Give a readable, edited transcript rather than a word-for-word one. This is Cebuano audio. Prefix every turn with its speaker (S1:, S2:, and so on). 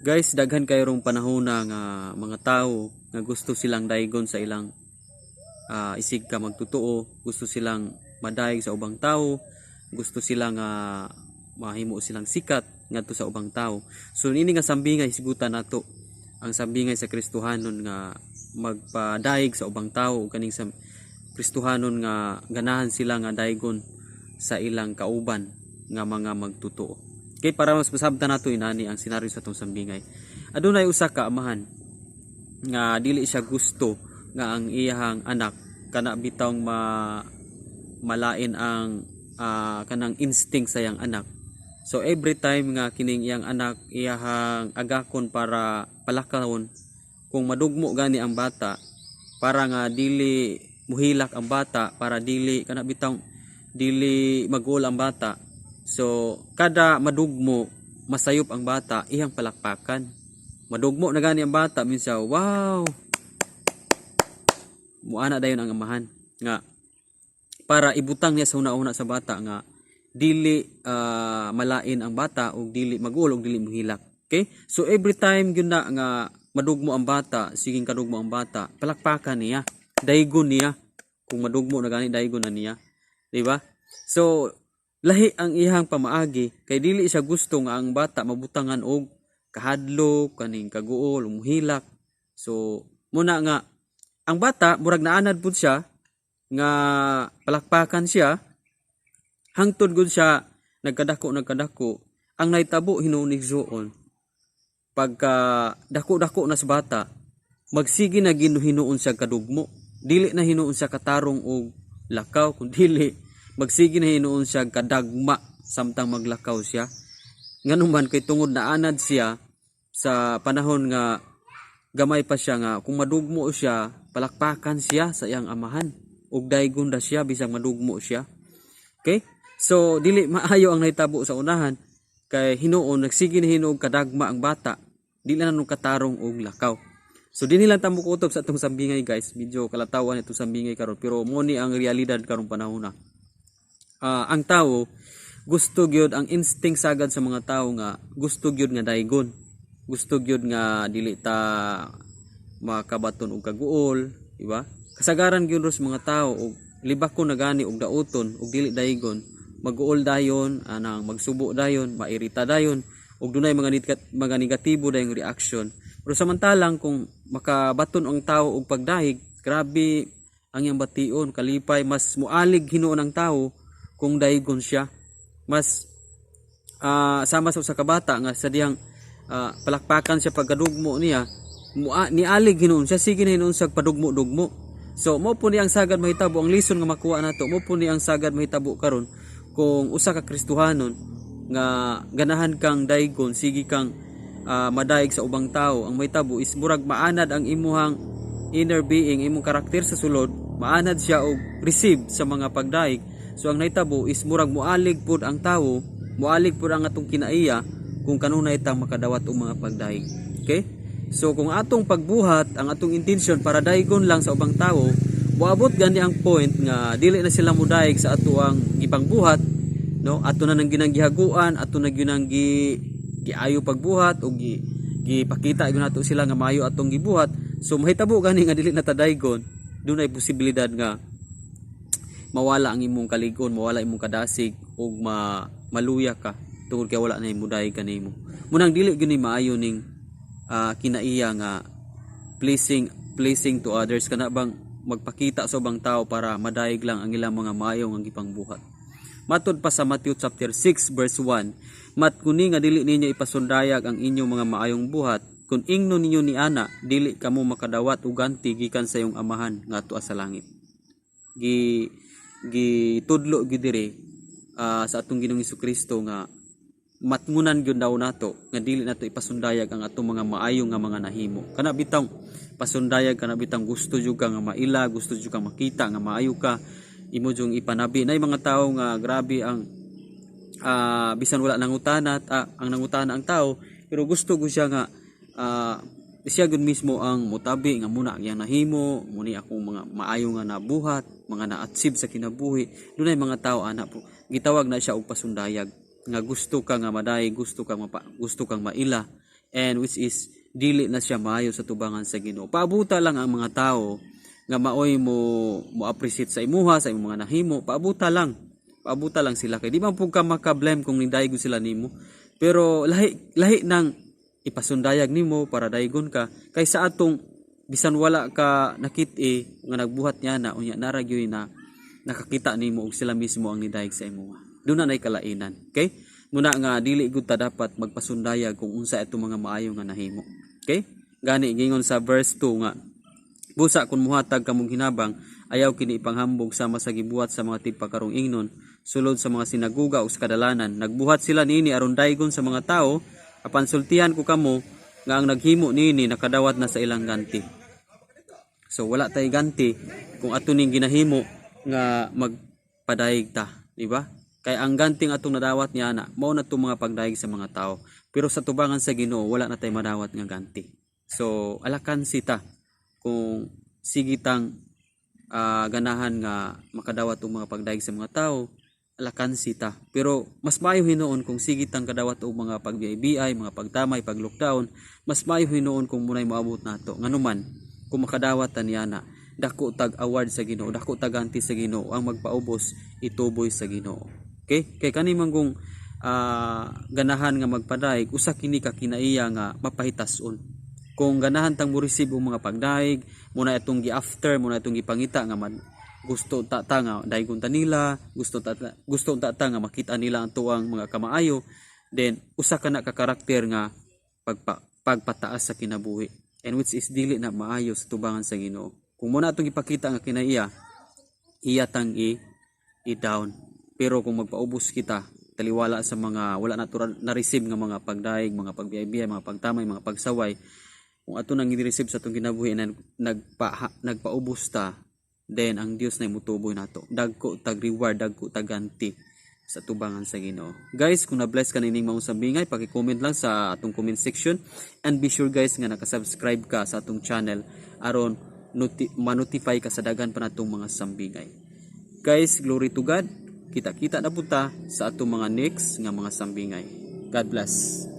S1: Guys, daghan kayo rong panahon na nga mga tao nga gusto silang daigon sa ilang isig ka magtotoo, gusto silang madayeg sa ubang tao, gusto silang mahimo silang sikat ngadto sa ubang tao. So ini nga sambingay hisgutan nato ang sambingay sa Kristohanon nga magpadayeg sa ubang tao ug kaning sa Kristohanon nga ganahan sila nga daygon sa ilang kauban nga mga magtotoo. Okay, para mas masabtan nato inani ang senaryo sa atong sambingay. Adunay usa ka amahan nga dili siya gusto nga ang iyahang anak kana bitawng malain ang kanang instinct sa iyang anak. So every time nga kining iyang anak iyahang agakon para palakawon, kung madugmo gani ang bata, para nga dili muhilak ang bata, para dili kana bitawng dili maguol ang bata. So kada madugmo, masayop ang bata, iyang palakpakan. Madugmo na gani ang bata, minsa, "Wow!" Muana dayon ang amahan nga para ibutang niya sa una-una sa bata nga dili malain ang bata og dili maguol og dili muhilak. Okay? So every time gyud na nga madugmo ang bata, siging kadugmo ang bata, palakpakan niya, daygon niya. Kung madugmo na gani, daygon na niya. Di ba? So lahi ang iyang pamaagi kay dili siya gusto nga ang bata mabutangan og kahadlok, kaning kaguol, muhilak. So muna nga ang bata murag naanad pud siya nga palakpakan siya hangtod gud siya nagkadako, nagkadako. Ang nahitabo hinuon, igsuon, pagka dako-dako na sa bata, magsige na hinuon siya kadugmo. Dili na hinuon siya katarong og lakaw, kun dili magsige na hinuon siya kadagma samtang maglakaw siya. Ngano man kay tungod naanad siya sa panahon nga gamay pa siya nga kung madugmo siya, palakpakan siya sa iyang amahan ug daygon ra siya bisag madugmo siya. Okay, so dili maayo ang nahitabo sa unahan kay hinuon nagsige na hinuon kadagma ang bata, dili na nung katarong og lakaw. So dinhi lang ta mokutob sa atong sambingay, guys. Medyo kalatawan itong sambingay karon, pero mo ni ang realidad karong panahon na ang tao gusto gyud, ang instinct sagad sa mga tao nga gusto gyud nga daygon, gusto gyud nga dili ta makabaton og kaguol, di ba? Kasagaran gyud ros mga tao og libako na gani og dauton og dili daygon, maguol dayon, anang magsubo dayon, mairita dayon og dunay mga negatibo dayong reaction. Pero samantalang kung makabaton ang tao og pagdahig, grabe ang iyang bation, kalipay, mas mualig hinuon ang tao kung daygon siya. Mas sama sa usa ka bata nga sa diyang palakpakan siya pagkadugmo niya, nialig hinuon siya, sige na hinuon siya padugmo-dugmo. So mo po ni ang sagad mahitabo, ang lesson nga makuha nato, mo po ni ang sagad mahitabo karon kung usa ka Kristohanon nga ganahan kang daygon, sige kang madayeg sa ubang tao. Ang mahitabo is murag maanad ang imuhang inner being, imong karakter sa sulod, maanad siya og receive sa mga pagdayeg. So ang nahitabo is murag mualig pud ang tawo, mualig pud ang atong kinaiya kung kanunay tang makadawat og mga pagdayeg. Okay? So kung atong pagbuhat, ang atong intention para daygon lang sa ubang tawo, moabot gani ang point nga dili na sila mudayeg sa ato ang gipangbuhat, no? Ato na nang ginanggihaguan, ato na ginang giayo pagbuhat o gipakita gyud nato sila nga maayo atong gibuhat. So mahitabo gani nga dili na ta daygon, dunay posibilidad nga mawala ang imong kaligon, mawala imong kadasig ug maluya ka tungod kay wala na mudayeg kanimo. Munang dili gyud ni maayo ning kinaiya nga pleasing pleasing to others, kana bang magpakita sa ubang tao para madayeg lang ang ilang mga maayo nga gipangbuhat. Matod pa sa Matthew chapter 6 verse 1, "Matkuni nga dili ninyo ipasundayag ang inyong mga maayong buhat, kung ingno ninyo ni ana, dili kamo makadawat og ganti gikan sa iyong Amahan nga atua sa langit." Gitudlo gyud diri sa atong Ginoong Kristo nga matngunan gyud daw nato nga dili nato ipasundayag ang atong mga maayo nga mga nahimo. Kana bitang pasundayag, kana bitang gusto jud ka nga maila, gusto jud ka makita nga maayo ka, imo jung ipanabi. Nay mga tao nga grabe ang bisan wala nangutana, ang nangutana ang tao, pero gusto gud siya nga siya gud mismo ang mutabi nga muna ang iyang nahimo, muni akong mga maayo nga nabuhat, mga na-achieve sa kinabuhi. Dunay mga tao ana po, gitawag na siya og pasundayag nga gusto ka nga maday, gusto kang maila. And which is dili na siya maayo sa tubangan sa Ginoo. Paabuta lang ang mga tao nga maoy mo mo appreciate sa imuha, sa imong mga nahimo. Paabuta lang. Paabuta lang sila kay di man pud ka maka-blame kung nidaygon sila nimo. Pero lahi lahi nang ipasundayag nimo para daygon ka kaysa atong bisan wala ka nakit-i nga nagbuhat niya na, unya nara gyud na nakakita nimo og sila mismo ang nidayeg sa imuha. Duna nay kalainan. Okay? Muna nga dili gud ta dapat magpasundayag kung unsa itong mga maayo nga nahimo. Okay? Gani gingon sa verse 2 nga busa kung muhatag kamong hinabang, ayaw kini ipanghambog sama sa gibuhat sa mga tigpakarong ingnon sulod sa mga sinaguga o sa kadalanan. Nagbuhat sila niini aron daygon sa mga tao, apan sultihan ko kamo nga ang naghimo niini nakadawat na sa ilang ganti. So wala tay ganti kung ato ning ginahimo nga magpadayeg ta, di ba? Kay ang ganting atong nadawat niya na mao na itong mga pagdayeg sa mga tao. Pero sa tubangan sa Ginoo, wala na tay madawat nga ganti. So alakan sita kung sige tang ganahan nga makadawat og mga pagdayeg sa mga tao, alakan sita. Pero mas maayo hinuon kung sige tang kadawat og mga pagbiay-biay, mga pagtamay, pag-lockdown, mas maayo hinuon kung munay moabot nato. Nganuman, kung makadawat ta niya na, dako tag award sa Ginoo, dako tag ganti sa Ginoo, ang magpaubos ituboy sa Ginoo. Okay? Kay kani man kung ganahan nga magpadayeg, usa kini ka kinaiya nga mapahitason. Kung ganahan tang mo receive og mga pagdayeg, muna itong gi-after, muna itong gipangita nga man gusto ta ta nga daygon ta nila, gusto ta ta nga makita nila ang tuang mga kamaayo, then usa ka na ka karakter nga pagpataas sa kinabuhi. And which is dili na maayo sa tubangan sa Ginoo. Kung muna atong ipakita nga kinaiya, iya tang i-down. Pero kung magpaubos kita, taliwala sa mga wala natural na receive nga mga pagdaig, mga pagbiyay-biyay, mga pagtamay, mga pagsaway, kung ato nang i-receive sa atong kinabuhi na nagpaubos ta, then ang Dios na mutuboy nato. Dagko tag reward, dagko tag ganti sa tubangan sa Ginoo. Guys, kung na-bless ka nining maong sambingay, paki-comment lang sa atong comment section and be sure, guys, nga naka-subscribe ka sa atong channel aron ma-notify ka sa daghan pa natong mga sambingay. Guys, glory to God. Kita-kita na punta sa atong mga next nga mga sambingay. God bless.